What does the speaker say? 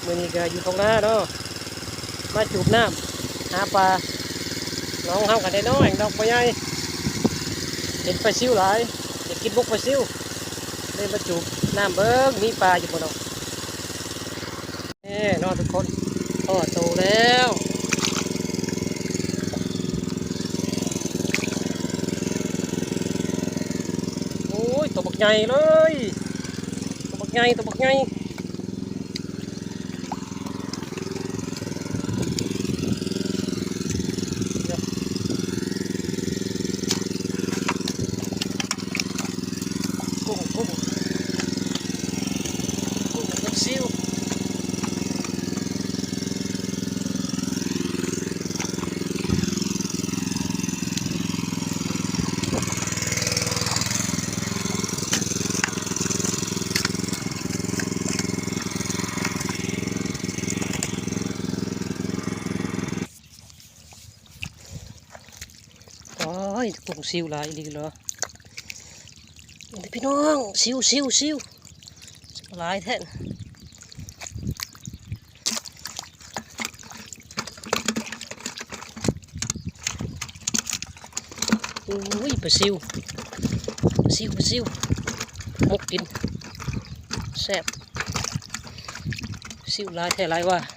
ມື້ນີ້ກໍຢູ່ທົ່ງນາເນາະ ມາຈູບນ້ຳຫາປາ. ໜອງເຮົາກໍໄດ້ນ້ອຍດອກ ບໍ່ໃຫຍ່ ເຫັນປາຊິວຫຼາຍ ຢາກກິນໝົກປາຊິວ ເລີຍມາຈູບນ້ຳເບິ່ງ ມີປາຢູ່ບໍ່ເນາະ. ນີ້ເນາະທຸກຄົນ ພໍ້ໂຕແລ້ວ. ໂອ້ຍ ໂຕບັກໃຫຍ່ເລີຍ ໂຕບັກໃຫຍ່ ໂຕບັກໃຫຍ່. ກຸ້ງ ກຸ້ງ ກຸ້ງ ກຸ້ງຊິວ. ໂອ້ຍ ກຸ້ງຊິວຫຼາຍອີ່ຫຼີເນາະພີ່ນ້ອງ. ຊິວ ຊິວ ຊິວ ຫຼາຍແທ້. ໂອ້ຍ ປາຊິວ ປາຊິວ ປາຊິວ ໝົກກິນແຊບ. ຊິວຫຼາຍແທ້ຫຼາຍວ່າ.